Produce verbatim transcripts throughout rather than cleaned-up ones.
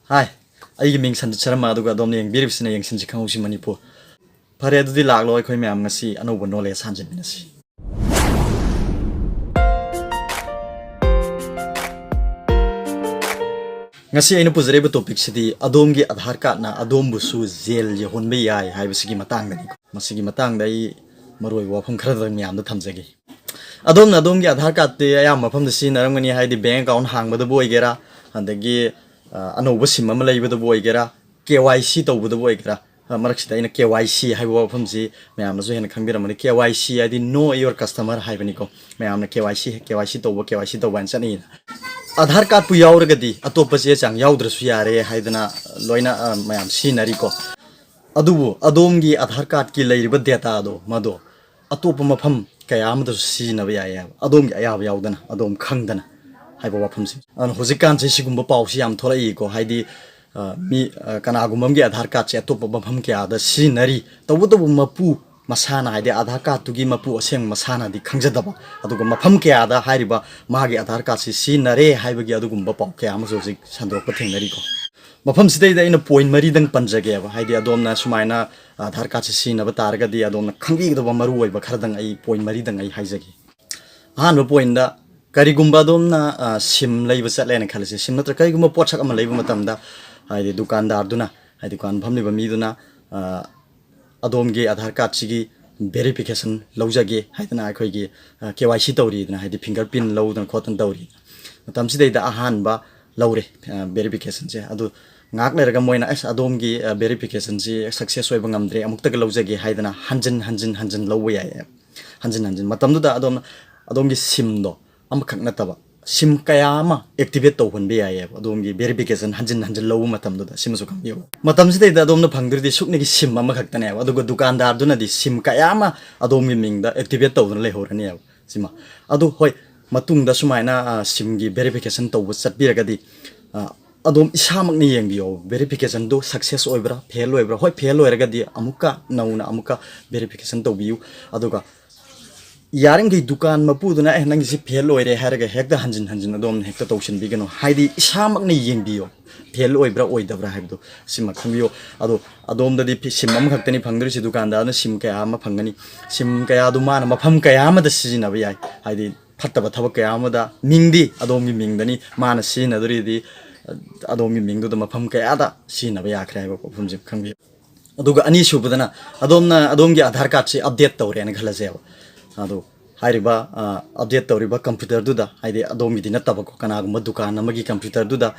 ꯍꯥꯏ, ꯑꯩꯒꯤ ꯃꯤꯡ ꯁꯟꯖꯤꯠ ꯁꯔꯃ, ꯑꯗꯨꯒ ꯑꯗꯣꯝꯅ ꯌꯦꯡꯕꯤꯔꯤꯕꯁꯤꯅ ꯌꯦꯡꯁꯤꯟꯁꯤ ꯈꯪꯍꯧꯁꯤ ꯃꯅꯤꯄꯨꯔ꯫ ꯐꯔꯦ, ꯑꯗꯨꯗꯤ ꯂꯥꯛꯂꯣ, ꯑꯩꯈꯣꯏ ꯃꯌꯥꯝ ꯉꯁꯤ ꯑꯅꯧꯕ ꯅꯣꯂꯦꯖ ꯍꯥꯟꯖꯤꯟꯃꯤꯟꯅꯁꯤ꯫ ꯉꯁꯤ ꯑꯩꯅ ꯄꯨꯖꯔꯛꯏꯕ ꯇꯣꯄꯤꯛꯁꯤꯗꯤ ꯑꯗꯣꯝꯒꯤ ꯑꯙꯥꯔ ꯀꯥꯔꯗꯅ ꯑꯗꯣꯝꯕꯨꯁꯨ ꯖꯦꯜ ꯌꯧꯍꯟꯕ ꯌꯥꯏ ꯍꯥꯏꯕꯁꯤꯒꯤ ꯃꯇꯥꯡꯗꯅꯤ꯫ ꯃꯁꯤꯒꯤ ꯃꯇꯥꯡꯗ ꯑꯩ ꯃꯔꯨꯑꯣꯏꯕ ꯋꯥꯐꯝ ꯈꯔꯗꯪ ꯃꯌꯥꯝꯗ ꯊꯝꯖꯒꯦ꯫ ꯑꯗꯣꯝꯅ ꯑꯗꯣꯝꯒꯤ ꯑꯙꯥꯔ ꯀꯥꯔꯗꯇꯤ ꯑꯌꯥꯝꯕ ꯃꯐꯝꯗ ꯁꯤꯖꯤꯟꯅꯔꯝꯒꯅꯤ, ꯍꯥꯏꯗꯤ ꯕꯦꯡ ꯑꯦꯀꯥꯎꯟ ꯍꯥꯡꯕꯗꯕꯨ ꯑꯣꯏꯒꯦꯔꯥ, ꯑꯗꯒꯤ, ꯑ, ꯑꯅꯧꯕ ꯁꯤꯝ ꯑꯃ ꯂꯩꯕꯗꯕꯨ ꯑꯣꯏꯒꯦꯔꯥ, ꯀꯦ ꯋꯥꯏ ꯁꯤ ꯇꯧꯕꯗꯕꯨ ꯑꯣꯏꯒꯦꯔꯥ꯫ ꯑ, ꯃꯔꯛꯁꯤꯗ ꯑꯩꯅ ꯀꯦ ꯋꯥꯏ ꯁꯤ ꯍꯥꯏꯕ ꯋꯥꯐꯝꯁꯤ ꯃꯌꯥꯝꯅꯁꯨ ꯍꯦꯟꯅ ꯈꯪꯕꯤꯔꯝꯃꯅꯤ꯫ ꯀꯦ ꯋꯥꯏ ꯁꯤ ꯍꯥꯏꯗꯤ Know Your Customer ꯍꯥꯏꯕꯅꯤꯀꯣ꯫ ꯃꯌꯥꯝꯅ ꯀꯦ ꯋꯥꯏ ꯁꯤ, ꯀꯦ ꯋꯥꯏ ꯁꯤ ꯇꯧꯕ, ꯀꯦ ꯋꯥꯏ ꯁꯤ ꯇꯧꯕ ꯍꯥꯏꯅ ꯆꯠꯅꯩꯅ꯫ ꯑꯙꯥꯔ ꯀꯥꯔꯗꯄꯨ ꯌꯥꯎꯔꯒꯗꯤ ꯑꯇꯣꯞꯄ ꯆꯦ ꯆꯥꯡ ꯌꯥꯎꯗ꯭ꯔꯁꯨ ꯌꯥꯔꯦ ꯍꯥꯏꯗꯅ ꯂꯣꯏꯅ, ꯑ, ꯃꯌꯥꯝ ꯁꯤꯖꯤꯟꯅꯔꯤꯀꯣ꯫ ꯑꯗꯨꯕꯨ ꯑꯗꯣꯝꯒꯤ ꯑꯙꯥꯔ ꯀꯥꯔꯗꯀꯤ ꯂꯩꯔꯤꯕ ꯗꯦꯇꯥꯗꯣ, ꯃꯗꯣ ꯑꯇꯣꯞꯄ ꯃꯐꯝ ꯀꯌꯥ ꯑꯃꯗꯁꯨ ꯁꯤꯖꯤꯟꯅꯕ ꯌꯥꯏ ꯍꯥꯏꯕ, ꯑꯗꯣꯝꯒꯤ ꯑꯌꯥꯕ ꯌꯥꯎꯗꯅ, ꯑꯗꯣꯝ ꯈꯪꯗꯅ ꯍꯥꯏꯕ ꯋꯥꯐꯝꯁꯦ꯫ ꯑꯗꯨꯅ ꯍꯧꯖꯤꯛꯀꯥꯟꯁꯦ ꯁꯤꯒꯨꯝꯕ ꯄꯥꯎꯁꯤ ꯌꯥꯝ ꯊꯣꯛꯂꯛꯏꯀꯣ, ꯍꯥꯏꯗꯤ, ꯑ, ꯃꯤ, ꯑ, ꯀꯅꯥꯒꯨꯝꯕ ꯑꯃꯒꯤ ꯑꯙꯥꯔ ꯀꯥꯔꯗꯁꯦ ꯑꯇꯣꯞꯄ ꯃꯐꯝ ꯀꯌꯥꯗ ꯁꯤꯖꯤꯟꯅꯔꯤ, ꯇꯧꯕꯇꯕꯨ ꯃꯄꯨ ꯃꯁꯥꯅ, ꯍꯥꯏꯗꯤ ꯑꯙꯥꯔ ꯀꯥꯔꯗꯇꯨꯒꯤ ꯃꯄꯨ ꯑꯁꯦꯡꯕ ꯃꯁꯥꯅꯗꯤ ꯈꯪꯖꯗꯕ, ꯑꯗꯨꯒ ꯃꯐꯝ ꯀꯌꯥꯗ ꯍꯥꯏꯔꯤꯕ ꯃꯥꯒꯤ ꯑꯙꯥꯔ ꯀꯥꯔꯗꯁꯤ ꯁꯤꯖꯤꯟꯅꯔꯦ ꯍꯥꯏꯕꯒꯤ ꯑꯗꯨꯒꯨꯝꯕ ꯄꯥꯎ ꯀꯌꯥ ꯑꯃꯁꯨ ꯍꯧꯖꯤꯛ ꯁꯟꯗꯣꯔꯛꯄ ꯊꯦꯡꯅꯔꯤꯀꯣ꯫ ꯃꯐꯝꯁꯤꯗꯩꯗ ꯑꯩꯅ ꯄꯣꯏꯟ ꯃꯔꯤꯗꯪ ꯄꯟꯖꯒꯦꯕ, ꯍꯥꯏꯗꯤ ꯑꯗꯣꯝꯅ ꯁꯨꯃꯥꯏꯅ ꯑꯙꯥꯔ ꯀꯥꯔꯗꯁꯦ ꯁꯤꯖꯤꯟꯅꯕ ꯇꯥꯔꯒꯗꯤ ꯑꯗꯣꯝꯅ ꯈꯪꯕꯤꯒꯗꯕ ꯃꯔꯨꯑꯣꯏꯕ ꯈꯔꯗꯪ ꯑꯩ ꯄꯣꯏꯟ ꯃꯔꯤꯗꯪ ꯑꯩ ꯍꯥꯏꯖꯒꯦ꯫ ꯑꯍꯥꯟꯕ ꯄꯣꯏꯟꯗ, ꯀꯔꯤꯒꯨꯝꯕ ꯑꯗꯣꯝꯅ, ꯑ, ꯁꯤꯝ ꯂꯩꯕ ꯆꯠꯂꯦꯅ ꯈꯜꯂꯁꯤ, ꯁꯤꯝ ꯅꯠꯇ꯭ꯔꯒ ꯀꯔꯤꯒꯨꯝꯕ ꯄꯣꯠꯁꯛ ꯑꯃ ꯂꯩꯕ ꯃꯇꯝꯗ, ꯍꯥꯏꯗꯤ ꯗꯨꯀꯥꯟꯗꯥꯔꯗꯨꯅ, ꯍꯥꯏꯗꯤ ꯗꯨꯀꯥꯟ ꯐꯝꯂꯤꯕ ꯃꯤꯗꯨꯅ, ꯑ, ꯑꯗꯣꯝꯒꯤ ꯑꯙꯥꯔ ꯀꯥꯔꯗꯁꯤꯒꯤ ꯚꯦꯔꯤꯐꯤꯀꯦꯁꯟ ꯂꯧꯖꯒꯦ ꯍꯥꯏꯗꯅ ꯑꯩꯈꯣꯏꯒꯤ, ꯑ, ꯀꯦ ꯋꯥꯏ ꯁꯤ ꯇꯧꯔꯤꯗꯅ, ꯍꯥꯏꯗꯤ ꯐꯤꯡꯒꯔ ꯄ꯭ꯔꯤꯟ ꯂꯧꯗꯅ ꯈꯣꯠꯇꯅ ꯇꯧꯔꯤ꯫ ꯃꯇꯝꯁꯤꯗꯩꯗ ꯑꯍꯥꯟꯕ ꯂꯧꯔꯦ, ꯑ, ꯚꯦꯔꯤꯐꯤꯀꯦꯁꯟꯁꯦ꯫ ꯑꯗꯨ ꯉꯥꯏꯍꯥꯛ ꯂꯩꯔꯒ ꯃꯣꯏꯅ, "ꯑꯁ, ꯑꯗꯣꯝꯒꯤ, ꯑ, ꯚꯦꯔꯤꯐꯤꯀꯦꯁꯟꯁꯤ ꯁꯛꯁꯦꯁ ꯑꯣꯏꯕ ꯉꯝꯗ꯭ꯔꯦ, ꯑꯃꯨꯛꯇꯒ ꯂꯧꯖꯒꯦ" ꯍꯥꯏꯗꯅ ꯍꯟꯖꯤꯟ ꯍꯟꯖꯤꯟ ꯍꯟꯖꯤꯟ ꯂꯧꯕ ꯌꯥꯏꯌꯦ꯫ ꯍꯟꯖꯤꯟ ꯍꯟꯖꯤꯟ ꯃꯇꯝꯗꯨꯗ ꯑꯗꯣꯝꯅ ꯑꯗꯣꯝꯒꯤ ꯁꯤꯝꯗꯣ ꯑꯃꯈꯛ ꯅꯠꯇꯕ ꯁꯤꯝ ꯀꯌꯥ ꯑꯃ ꯑꯦꯛꯇꯤꯚꯦꯠ ꯇꯧꯍꯟꯕ ꯌꯥꯏꯌꯦꯕ, ꯑꯗꯣꯝꯒꯤ ꯚꯦꯔꯤꯐꯤꯀꯦꯁꯟ ꯍꯟꯖꯤꯟ ꯍꯟꯖꯤꯟ ꯂꯧꯕ ꯃꯇꯝꯗꯨꯗ꯫ ꯁꯤꯃꯁꯨ ꯈꯪꯕꯤꯌꯨ꯫ ꯃꯇꯝꯁꯤꯗꯩꯗ ꯑꯗꯣꯝꯅ ꯐꯪꯗꯣꯏꯗꯤ ꯁꯨꯞꯅꯒꯤ ꯁꯤꯝ ꯑꯃꯈꯛꯇꯅꯦꯕ, ꯑꯗꯨꯒ ꯗꯨꯀꯥꯟꯗꯥꯔꯗꯨꯅꯗꯤ ꯁꯤꯝ ꯀꯌꯥ ꯑꯃ ꯑꯗꯣꯝꯒꯤ ꯃꯤꯡꯗ ꯑꯦꯛꯇꯤꯚꯦꯠ ꯇꯧꯗꯨꯅ ꯂꯩꯍꯧꯔꯅꯦꯕ꯫ ꯁꯤꯃ꯫ ꯑꯗꯨ ꯍꯣꯏ, ꯃꯇꯨꯡꯗ ꯁꯨꯃꯥꯏꯅ, ꯑ, ꯁꯤꯝꯒꯤ ꯚꯦꯔꯤꯐꯤꯀꯦꯁꯟ ꯇꯧꯕ ꯆꯠꯄꯤꯔꯒꯗꯤ, ꯑ, ꯑꯗꯣꯝ ꯏꯁꯥꯃꯛꯅ ꯌꯦꯡꯕꯤꯌꯣ, ꯚꯦꯔꯤꯐꯤꯀꯦꯁꯟꯗꯨ ꯁꯛꯁꯦꯁ ꯑꯣꯏꯕ꯭ꯔꯥ, ꯐꯦꯜ ꯑꯣꯏꯕ꯭ꯔꯥ? ꯍꯣꯏ, ꯐꯦꯜ ꯑꯣꯏꯔꯒꯗꯤ ꯑꯃꯨꯛꯀ ꯅꯧꯅ ꯑꯃꯨꯛꯀ ꯚꯦꯔꯤꯐꯤꯀꯦꯁꯟ ꯇꯧꯕꯤꯌꯨ꯫ ꯑꯗꯨꯒ ꯌꯥꯔꯤꯈꯩ ꯗꯨꯀꯥꯟ ꯃꯄꯨꯗꯨꯅ, "ꯑꯦ, ꯅꯪꯒꯤꯁꯤ ꯐꯦꯜ ꯑꯣꯏꯔꯦ" ꯍꯥꯏꯔꯒ ꯍꯦꯛꯇ ꯍꯟꯖꯤꯟ ꯍꯟꯖꯤꯟ ꯑꯗꯣꯝꯅ ꯍꯦꯛꯇ ꯇꯧꯁꯤꯟꯕꯤꯒꯅꯨ꯫ ꯍꯥꯏꯗꯤ ꯏꯁꯥꯃꯛꯅ ꯌꯦꯡꯕꯤꯌꯣ꯫ ꯐꯦꯜ ꯑꯣꯏꯕ꯭ꯔꯥ ꯑꯣꯏꯗꯕ꯭ꯔꯥ ꯍꯥꯏꯕꯗꯣ ꯁꯤꯃ ꯈꯪꯕꯤꯌꯨ꯫ ꯑꯗꯣ ꯑꯗꯣꯝꯗꯗꯤ ꯐꯤ-, ꯁꯤꯝ ꯑꯃꯈꯛꯇꯅꯤ ꯐꯪꯗꯣꯔꯤꯁꯤ ꯗꯨꯀꯥꯟꯗ, ꯑꯗꯨꯅ ꯁꯤꯝ ꯀꯌꯥ ꯑꯃ ꯐꯪꯒꯅꯤ꯫ ꯁꯤꯝ ꯀꯌꯥꯗꯨ ꯃꯥꯅ ꯃꯐꯝ ꯀꯌꯥ ꯑꯃꯗ ꯁꯤꯖꯤꯟꯅꯕ ꯌꯥꯏ, ꯍꯥꯏꯗꯤ ꯐꯠꯇꯕ ꯊꯕꯛ ꯀꯌꯥ ꯑꯃꯗ꯫ ꯃꯤꯡꯗꯤ ꯑꯗꯣꯝꯒꯤ ꯃꯤꯡꯗꯅꯤ, ꯃꯥꯅ ꯁꯤꯖꯤꯟꯅꯗꯣꯔꯤꯗꯤ ꯑꯗꯣꯝꯒꯤ ꯃꯤꯡꯗꯨꯗ ꯃꯐꯝ ꯀꯌꯥꯗ ꯁꯤꯖꯤꯟꯅꯕ ꯌꯥꯈ꯭ꯔꯦ ꯍꯥꯏꯕ ꯋꯥꯐꯝꯁꯤ ꯈꯪꯕꯤꯌꯨ꯫ ꯑꯗꯨꯒ ꯑꯅꯤꯁꯨꯕꯗꯅ, ꯑꯗꯣꯝꯅ ꯑꯗꯣꯝꯒꯤ ꯑꯥꯙꯥꯔ ꯀꯥꯔꯗꯁꯤ ꯑꯞꯗꯦꯠ ꯇꯧꯔꯦꯅ ꯈꯜꯂꯁꯦꯕ꯫ ꯑꯗꯣ ꯍꯥꯏꯔꯤꯕ, ꯑ, ꯑꯞꯗꯦꯠ ꯇꯧꯔꯤꯕ ꯀꯝꯄ꯭ꯌꯨꯇꯔꯗꯨꯗ, ꯍꯥꯏꯗꯤ ꯑꯗꯣꯝꯒꯤꯗꯤ ꯅꯠꯇꯕꯀꯣ, ꯀꯅꯥꯒꯨꯝꯕ ꯗꯨꯀꯥꯟ ꯑꯃꯒꯤ ꯀꯝꯄ꯭ꯌꯨꯇꯔꯗꯨꯗ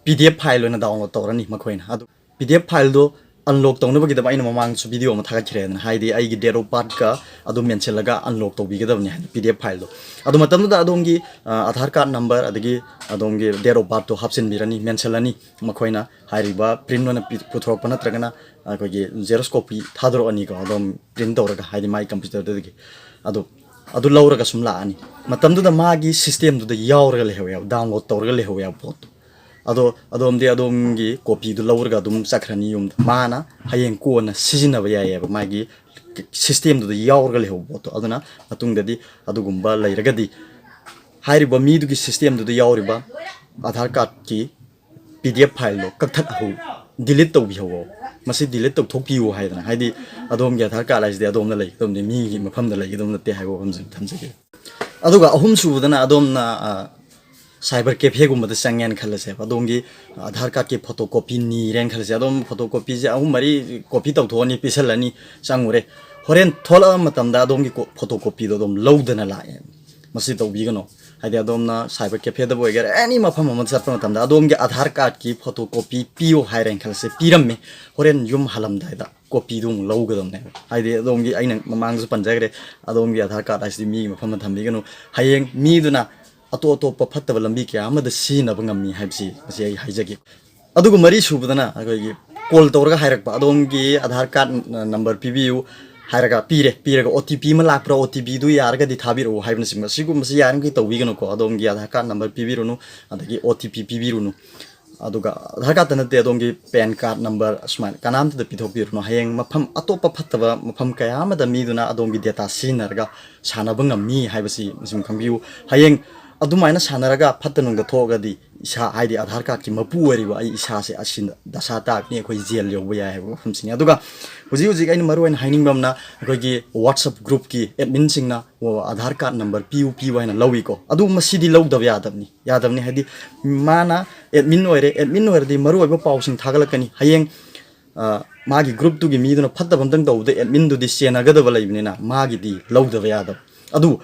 ꯄꯤ ꯗꯤ ꯑꯦꯐ ꯐꯥꯏꯜ ꯑꯣꯏꯅ ꯗꯥꯎꯟꯂꯣꯗ ꯇꯧꯔꯅꯤ ꯃꯈꯣꯏꯅ꯫ ꯑꯗꯨ ꯄꯤ ꯗꯤ ꯑꯦꯐ ꯐꯥꯏꯜꯗꯣ ꯑꯟꯂꯣꯛ ꯇꯧꯅꯕꯒꯤꯗꯃꯛ ꯑꯩꯅ ꯃꯃꯥꯡꯗꯁꯨ ꯚꯤꯗꯤꯑꯣ ꯑꯃ ꯊꯥꯒꯠꯈ꯭ꯔꯦꯗꯅ, ꯍꯥꯏꯗꯤ ꯑꯩꯒꯤ date of birth ꯀ ꯑꯗꯨꯝ ꯃꯦꯟꯁꯤꯜꯂꯒ ꯑꯟꯂꯣꯛ ꯇꯧꯕꯤꯒꯗꯕꯅꯤ ꯍꯥꯏꯅ ꯄꯤ ꯗꯤ ꯑꯦꯐ ꯐꯥꯏꯜꯗꯣ꯫ ꯑꯗꯨ ꯃꯇꯝꯗꯨꯗ ꯑꯗꯣꯝꯒꯤ, ꯑ, ꯑꯥꯙꯥꯔ ꯀꯥꯔꯗ ꯅꯝꯕꯔ ꯑꯗꯒꯤ ꯑꯗꯣꯝꯒꯤ date of birth ꯇꯣ ꯍꯥꯞꯆꯤꯟꯕꯤꯔꯅꯤ, ꯃꯦꯟꯁꯤꯜꯂꯅꯤ꯫ ꯃꯈꯣꯏꯅ ꯍꯥꯏꯔꯤꯕ ꯄ꯭ꯔꯤꯟ ꯑꯣꯏꯅ ꯄꯤ-, ꯄꯨꯊꯣꯔꯛꯄ ꯅꯠꯇ꯭ꯔꯒꯅ ꯑꯩꯈꯣꯏꯒꯤ ꯖꯦꯔꯣꯛꯁ ꯀꯣꯄꯤ ꯊꯥꯗꯣꯔꯛꯑꯅꯤꯀꯣ, ꯑꯗꯨꯝ ꯄ꯭ꯔꯤꯟ ꯇꯧꯔꯒ, ꯍꯥꯏꯗꯤ ꯃꯥꯒꯤ ꯀꯝꯄ꯭ꯌꯨꯇꯔꯗꯨꯗꯒꯤ꯫ ꯑꯗꯣ ꯑꯗꯨ ꯂꯧꯔꯒ ꯁꯨꯝ ꯂꯥꯛꯑꯅꯤ꯫ ꯃꯇꯝꯗꯨꯗ ꯃꯥꯒꯤ ꯁꯤꯁꯇꯦꯝꯗꯨꯗ ꯌꯥꯎꯔꯒ ꯂꯩꯍꯧꯋꯦꯕ, ꯗꯥꯎꯟꯂꯣꯗ ꯇꯧꯔꯒ ꯂꯩꯍꯧꯋꯦꯕ ꯄꯣꯠꯇꯣ꯫ ꯑꯗꯣ ꯑꯗꯣꯝꯗꯤ ꯑꯗꯣꯝꯒꯤ ꯀꯣꯄꯤꯗꯨ ꯂꯧꯔꯒ ꯑꯗꯨꯝ ꯆꯠꯈ꯭ꯔꯅꯤ ꯌꯨꯝꯗ꯫ ꯃꯥꯅ ꯍꯌꯦꯡ ꯀꯣꯟꯅ ꯁꯤꯖꯤꯟꯅꯕ ꯌꯥꯏꯌꯦꯕ, ꯃꯥꯒꯤ ꯁꯤꯁꯇꯦꯝꯗꯨꯗ ꯌꯥꯎꯔꯒ ꯂꯩꯍꯧꯕ ꯄꯣꯠꯇꯣ꯫ ꯑꯗꯨꯅ ꯃꯇꯨꯡꯗꯗꯤ ꯑꯗꯨꯒꯨꯝꯕ ꯂꯩꯔꯒꯗꯤ ꯍꯥꯏꯔꯤꯕ ꯃꯤꯗꯨꯒꯤ ꯁꯤꯁꯇꯦꯝꯗꯨꯗ ꯌꯥꯎꯔꯤꯕ ꯑꯥꯙꯥꯔ ꯀꯥꯔꯗꯀꯤ ꯄꯤ ꯗꯤ ꯑꯦꯐ ꯐꯥꯏꯜꯗꯣ ꯀꯛꯊꯠꯍꯧ, ꯗꯤꯂꯤꯠ ꯇꯧꯕꯤꯍꯧꯋꯣ꯫ ꯃꯁꯤ ꯗꯤꯂꯤꯠ ꯇꯧꯊꯣꯛꯄꯤꯌꯨ ꯍꯥꯏꯗꯅ, ꯍꯥꯏꯗꯤ ꯑꯗꯣꯝꯒꯤ ꯑꯥꯙꯥꯔ ꯀꯥꯔꯗ ꯍꯥꯏꯁꯤꯗꯤ ꯑꯗꯣꯝꯅ ꯂꯩꯒꯗꯕꯅꯤ, ꯃꯤꯒꯤ ꯃꯐꯝꯗ ꯂꯩꯒꯗꯕ ꯅꯠꯇꯦ ꯍꯥꯏꯕ ꯋꯥꯐꯝꯁꯤ ꯊꯝꯖꯒꯦ꯫ ꯑꯗꯨꯒ ꯑꯍꯨꯝꯁꯨꯕꯗꯅ ꯑꯗꯣꯝꯅ, ꯑ, ꯁꯥꯏꯕꯔ ꯀꯦꯐꯦꯒꯨꯝꯕꯗ ꯆꯪꯉꯦꯅ ꯈꯜꯂꯁꯦꯕ꯫ ꯑꯗꯣꯝꯒꯤ ꯑꯥꯙꯥꯔ ꯀꯥꯔꯗꯀꯤ ꯐꯣꯇꯣ ꯀꯣꯄꯤ ꯅꯤꯔꯦꯅ ꯈꯜꯂꯁꯦ꯫ ꯑꯗꯣꯝ ꯐꯣꯇꯣ ꯀꯣꯄꯤꯁꯦ ꯑꯍꯨꯝ ꯃꯔꯤ ꯀꯣꯄꯤ ꯇꯧꯊꯣꯛꯑꯅꯤ, ꯄꯤꯁꯜꯂꯅꯤ, ꯆꯪꯉꯨꯔꯦ꯫ ꯍꯣꯔꯦꯟ ꯊꯣꯛꯂꯛꯑ ꯃꯇꯝꯗ ꯑꯗꯣꯝꯒꯤ ꯀꯣ-, ꯐꯣꯇꯣ ꯀꯣꯄꯤꯗꯣ ꯑꯗꯨꯝ ꯂꯧꯗꯅ ꯂꯥꯛꯑꯦ꯫ ꯃꯁꯤ ꯇꯧꯕꯤꯒꯅꯨ꯫ ꯍꯥꯏꯗꯤ ꯑꯗꯣꯝꯅ ꯁꯥꯏꯕꯔ ꯀꯦꯐꯦꯗꯕꯨ ꯑꯣꯏꯒꯦꯔꯥ, ꯑꯦꯅꯤ ꯃꯐꯝ ꯑꯃ ꯆꯠꯄ ꯃꯇꯝꯗ ꯑꯗꯣꯝꯒꯤ ꯑꯥꯙꯥꯔ ꯀꯥꯔꯗꯀꯤ ꯐꯣꯇꯣ ꯀꯣꯄꯤ ꯄꯤꯌꯨ ꯍꯥꯏꯔꯦꯅ ꯈꯜꯂꯁꯦ, ꯄꯤꯔꯝꯃꯦ꯫ ꯍꯣꯔꯦꯟ ꯌꯨꯝ ꯍꯜꯂꯝꯗꯥꯏꯗ ꯀꯣꯄꯤꯗꯨ ꯑꯃꯨꯛ ꯂꯧꯒꯗꯕꯅꯦꯕ꯫ ꯍꯥꯏꯗꯤ ꯑꯗꯣꯝꯒꯤ, ꯑꯩꯅ ꯃꯃꯥꯡꯗꯁꯨ ꯄꯟꯖꯈ꯭ꯔꯦ, ꯑꯗꯣꯝꯒꯤ ꯑꯥꯙꯥꯔ ꯀꯥꯔꯗ ꯍꯥꯏꯁꯤꯗꯤ ꯃꯤꯒꯤ ꯃꯐꯝꯗ ꯊꯝꯕꯤꯒꯅꯨ꯫ ꯍꯌꯦꯡ ꯃꯤꯗꯨꯅ ꯑꯇꯣꯞ ꯑꯇꯣꯞꯄ ꯐꯠꯇꯕ ꯂꯝꯕꯤ ꯀꯌꯥ ꯑꯃꯗ ꯁꯤꯖꯤꯟꯅꯕ ꯉꯝꯃꯤ ꯍꯥꯏꯕꯁꯤ ꯃꯁꯤ ꯑꯩ ꯍꯥꯏꯖꯒꯦ꯫ ꯑꯗꯨꯒ ꯃꯔꯤ ꯁꯨꯕꯗꯅ ꯑꯩꯈꯣꯏꯒꯤ ꯀꯣꯜ ꯇꯧꯔꯒ ꯍꯥꯏꯔꯛꯄ, "ꯑꯗꯣꯝꯒꯤ ꯑꯥꯙꯥꯔ ꯀꯥꯔꯗ ꯅꯝꯕꯔ ꯄꯤꯕꯤꯌꯨ" ꯍꯥꯏꯔꯒ ꯄꯤꯔꯦ, ꯄꯤꯔꯒ "ꯑꯣ ꯇꯤ ꯄꯤ ꯑꯃ ꯂꯥꯛꯄ꯭ꯔꯥ, ꯑꯣ ꯇꯤ ꯄꯤꯗꯨ ꯌꯥꯔꯒꯗꯤ ꯊꯥꯕꯤꯔꯛꯎ" ꯍꯥꯏꯕꯅꯆꯤꯡꯕ꯫ ꯁꯤꯒꯨꯝꯕꯁꯤ ꯌꯥꯔꯤꯃꯈꯩ ꯇꯧꯕꯤꯒꯅꯨꯀꯣ꯫ ꯑꯗꯣꯝꯒꯤ ꯑꯥꯙꯥꯔ ꯀꯥꯔꯗ ꯅꯝꯕꯔ ꯄꯤꯕꯤꯔꯨꯅꯨ, ꯑꯗꯒꯤ ꯑꯣ ꯇꯤ ꯄꯤ ꯄꯤꯕꯤꯔꯨꯅꯨ꯫ ꯑꯗꯨꯒ ꯑꯥꯙꯥꯔ ꯀꯥꯔꯗꯇ ꯅꯠꯇꯦ, ꯑꯗꯣꯝꯒꯤ ꯄꯦꯟ ꯀꯥꯔꯗ ꯅꯝꯕꯔ ꯁꯨꯃꯥꯏꯅ ꯀꯅꯥꯝꯇꯗ ꯄꯤꯊꯣꯛꯄꯤꯔꯨꯅꯨ꯫ ꯍꯌꯦꯡ ꯃꯐꯝ ꯑꯇꯣꯞꯄ ꯐꯠꯇꯕ ꯃꯐꯝ ꯀꯌꯥ ꯑꯃꯗ ꯃꯤꯗꯨꯅ ꯑꯗꯣꯝꯒꯤ ꯗꯦꯇꯥ ꯁꯤꯖꯤꯟꯅꯔꯒ ꯁꯥꯟꯅꯕ ꯉꯝꯃꯤ ꯍꯥꯏꯕꯁꯤ ꯃꯁꯤꯃ ꯈꯪꯕꯤꯌꯨ꯫ ꯍꯌꯦꯡ ꯑꯗꯨꯃꯥꯏꯅ ꯁꯥꯟꯅꯔꯒ ꯐꯠꯇ ꯅꯨꯡꯗ ꯊꯣꯛꯑꯒꯗꯤ ꯏꯁꯥ, ꯍꯥꯏꯗꯤ ꯑꯙꯥꯔ ꯀꯥꯔꯗꯀꯤ ꯃꯄꯨ ꯑꯣꯏꯔꯤꯕ ꯑꯩ ꯏꯁꯥꯁꯦ ꯑꯁꯤꯅ ꯗꯁꯥ ꯇꯥꯕꯅꯤ, ꯑꯩꯈꯣꯏ ꯖꯦꯜ ꯌꯧꯕ ꯌꯥꯏ ꯍꯥꯏꯕ ꯋꯥꯐꯝꯁꯤꯅꯤ꯫ ꯑꯗꯨꯒ ꯍꯧꯖꯤꯛ ꯍꯧꯖꯤꯛ ꯑꯩꯅ ꯃꯔꯨ ꯑꯣꯏꯅ ꯍꯥꯏꯅꯤꯡꯕ ꯑꯃꯅ, ꯑꯩꯈꯣꯏꯒꯤ WhatsApp groupꯀꯤ adminꯁꯤꯡꯅ, "ꯑꯣ, ꯑꯙꯥꯔ ꯀꯥꯔꯗ ꯅꯝꯕꯔ ꯄꯤꯌꯨ, ꯄꯤꯌꯨ" ꯍꯥꯏꯅ ꯂꯧꯏꯀꯣ꯫ ꯑꯗꯨ ꯃꯁꯤꯗꯤ ꯂꯧꯗꯕ ꯌꯥꯗꯕꯅꯤ, ꯌꯥꯗꯕꯅꯤ꯫ ꯍꯥꯏꯗꯤ ꯃꯥꯅ admin ꯑꯣꯏꯔꯦ, admin ꯑꯣꯏꯔꯗꯤ ꯃꯔꯨ ꯑꯣꯏꯕ ꯄꯥꯎꯁꯤꯡ ꯊꯥꯒꯠꯂꯛꯀꯅꯤ꯫ ꯍꯌꯦꯡ ꯑ, ꯃꯥꯒꯤ groupꯇꯨꯒꯤ ꯃꯤꯗꯨꯅ ꯐꯠꯇꯕ ꯑꯝꯇꯪ ꯇꯧꯕꯗ adminꯗꯨꯗꯤ ꯆꯦꯟꯅꯒꯗꯕ ꯂꯩꯕꯅꯤꯅ ꯃꯥꯒꯤꯗꯤ ꯂꯧꯗꯕ ꯌꯥꯗꯕ꯫ ꯑꯗꯨ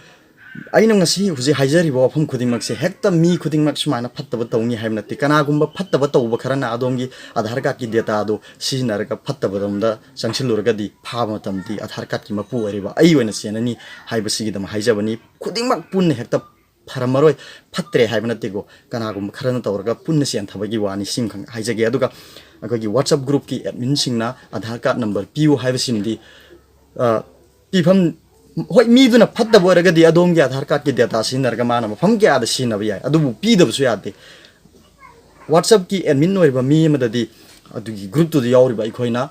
ꯑꯩꯅ ꯉꯁꯤ ꯍꯧꯖꯤꯛ ꯍꯥꯏꯖꯔꯤꯕ ꯋꯥꯐꯝ ꯈꯨꯗꯤꯡꯃꯛꯁꯦ ꯍꯦꯛꯇ ꯃꯤ ꯈꯨꯗꯤꯡꯃꯛ ꯁꯨꯃꯥꯏꯅ ꯐꯠꯇꯕ ꯇꯧꯅꯤ ꯍꯥꯏꯕ ꯅꯠꯇꯦ꯫ ꯀꯅꯥꯒꯨꯝꯕ ꯐꯠꯇꯕ ꯇꯧꯕ ꯈꯔꯅ ꯑꯗꯣꯝꯒꯤ ꯑꯙꯥꯔ ꯀꯥꯔꯗꯀꯤ dataꯗꯣ ꯁꯤꯖꯤꯟꯅꯔꯒ ꯐꯠꯇꯕꯔꯣꯝꯗ ꯆꯪꯁꯤꯜꯂꯨꯔꯒꯗꯤ ꯐꯥꯕ ꯃꯇꯝꯗꯤ ꯑꯙꯥꯔ ꯀꯥꯔꯗꯀꯤ ꯃꯄꯨ ꯑꯣꯏꯔꯤꯕ ꯑꯩ ꯑꯣꯏꯅ ꯆꯦꯟꯅꯅꯤ ꯍꯥꯏꯕꯁꯤꯒꯤꯗꯃꯛ ꯍꯥꯏꯖꯕꯅꯤ꯫ ꯈꯨꯗꯤꯡꯃꯛ ꯄꯨꯟꯅ ꯍꯦꯛꯇ ꯐꯔꯝꯃꯔꯣꯏ, ꯐꯠꯇ꯭ꯔꯦ ꯍꯥꯏꯕ ꯅꯠꯇꯦꯀꯣ, ꯀꯅꯥꯒꯨꯝꯕ ꯈꯔꯅ ꯇꯧꯔꯒ ꯄꯨꯟꯅ ꯆꯦꯟꯊꯕꯒꯤ ꯋꯥꯅꯤ, ꯁꯤꯃꯈꯛ ꯍꯥꯏꯖꯒꯦ꯫ ꯑꯗꯨꯒ ꯑꯩꯈꯣꯏꯒꯤ WhatsApp groupꯀꯤ adminꯁꯤꯡꯅ ꯑꯙꯥꯔ ꯀꯥꯔꯗ ꯅꯝꯕꯔ ꯄꯤꯌꯨ ꯍꯥꯏꯕꯁꯤꯃꯗꯤ, ꯑ, ꯄꯤꯐꯝ, ꯍꯣꯏ, ꯃꯤꯗꯨꯅ ꯐꯠꯇꯕ ꯑꯣꯏꯔꯒꯗꯤ ꯑꯗꯣꯝꯒꯤ ꯑꯙꯥꯔ ꯀꯥꯔꯗꯀꯤ data ꯁꯤꯖꯤꯟꯅꯔꯒ ꯃꯥꯅ ꯃꯐꯝ ꯀꯌꯥꯗ ꯁꯤꯖꯤꯟꯅꯕ ꯌꯥꯏ, ꯑꯗꯨꯕꯨ ꯄꯤꯗꯕꯁꯨ ꯌꯥꯗꯦ꯫ WhatsAppꯀꯤ admin ꯑꯣꯏꯔꯤꯕ ꯃꯤ ꯑꯃꯗꯗꯤ ꯑꯗꯨꯒꯤ groupꯇꯨꯗ ꯌꯥꯎꯔꯤꯕ ꯑꯩꯈꯣꯏꯅ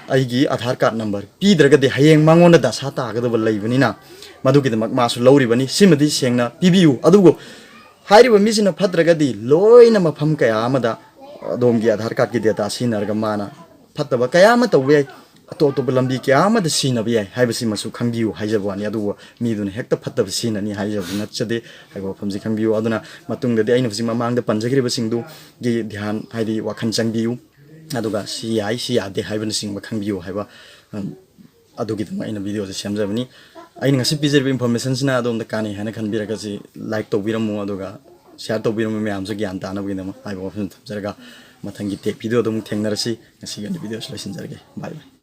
ꯑꯩꯒꯤ ꯑꯙꯥꯔ ꯀꯥꯔꯗ ꯅꯝꯕꯔ ꯄꯤꯗ꯭ꯔꯒꯗꯤ ꯍꯌꯦꯡ ꯃꯉꯣꯟꯗ ꯗꯁꯥ ꯇꯥꯒꯗꯕ ꯂꯩꯕꯅꯤꯅ, ꯃꯗꯨꯒꯤꯗꯃꯛ ꯃꯥꯁꯨ ꯂꯧꯔꯤꯕꯅꯤ꯫ ꯁꯤꯃꯗꯤ ꯁꯦꯡꯅ ꯄꯤꯕꯤꯌꯨ꯫ ꯑꯗꯨꯕꯨ ꯍꯥꯏꯔꯤꯕ ꯃꯤꯁꯤꯅ ꯐꯠꯇ꯭ꯔꯒꯗꯤ ꯂꯣꯏꯅ ꯃꯐꯝ ꯀꯌꯥ ꯑꯃꯗ ꯑꯗꯣꯝꯒꯤ ꯑꯙꯥꯔ ꯀꯥꯔꯗꯀꯤ data ꯁꯤꯖꯤꯟꯅꯔꯒ ꯃꯥꯅ ꯐꯠꯇꯕ ꯀꯌꯥ ꯑꯃ ꯇꯧꯕ ꯌꯥꯏ, ꯑꯇꯣꯞ ꯑꯇꯣꯞꯄ ꯂꯝꯕꯤ ꯀꯌꯥ ꯑꯃꯗ ꯁꯤꯖꯤꯟꯅꯕ ꯌꯥꯏ ꯍꯥꯏꯕꯁꯤꯃꯁꯨ ꯈꯪꯕꯤꯌꯨ ꯍꯥꯏꯖꯕ ꯋꯥꯅꯤ꯫ ꯑꯗꯨꯕꯨ ꯃꯤꯗꯨꯅ ꯍꯦꯛꯇ ꯐꯠꯇꯕ ꯁꯤꯖꯤꯟꯅꯅꯤ ꯍꯥꯏꯖꯕꯗꯤ ꯅꯠꯆꯗꯦ ꯍꯥꯏꯕ ꯋꯥꯐꯝꯁꯤ ꯈꯪꯕꯤꯌꯨ꯫ ꯑꯗꯨꯅ ꯃꯇꯨꯡꯗꯗꯤ ꯑꯩꯅ ꯍꯧꯖꯤꯛ ꯃꯃꯥꯡꯗ ꯄꯟꯖꯈ꯭ꯔꯤꯕꯁꯤꯡꯗꯨꯒꯤ ꯙ꯭ꯌꯥꯟ, ꯍꯥꯏꯗꯤ ꯋꯥꯈꯜ ꯆꯪꯕꯤꯌꯨ꯫ ꯑꯗꯨꯒ ꯁꯤ ꯌꯥꯏ, ꯁꯤ ꯌꯥꯗꯦ ꯍꯥꯏꯕꯅꯆꯤꯡꯕ ꯈꯪꯕꯤꯌꯨ ꯍꯥꯏꯕ, ꯎꯝ, ꯑꯗꯨꯒꯤꯗꯃꯛ ꯑꯩꯅ videoꯁꯦ ꯁꯦꯝꯖꯕꯅꯤ꯫ ꯑꯩꯅ ꯉꯁꯤ ꯄꯤꯖꯔꯤꯕ informationꯁꯤꯅ ꯑꯗꯣꯝꯗ ꯀꯥꯟꯅꯩ ꯍꯥꯏꯅ ꯈꯟꯕꯤꯔꯒꯗꯤ like ꯇꯧꯕꯤꯔꯝꯃꯨ, ꯑꯗꯨꯒ share ꯇꯧꯕꯤꯔꯝꯃꯨ ꯃꯌꯥꯝꯁꯨ ꯒ꯭ꯌꯥꯟ ꯇꯥꯅꯕꯒꯤꯗꯃꯛ ꯍꯥꯏꯕ ꯋꯥꯐꯝꯁꯤ ꯊꯝꯖꯔꯒ ꯃꯊꯪꯒꯤ tech videoꯗ ꯑꯃꯨꯛ ꯊꯦꯡꯅꯔꯁꯤ꯫ ꯉꯁꯤꯒꯤ ꯑꯣꯏꯅ videoꯁꯤ ꯂꯣꯏꯁꯤꯟꯖꯔꯒꯦ꯫ Bye bye꯫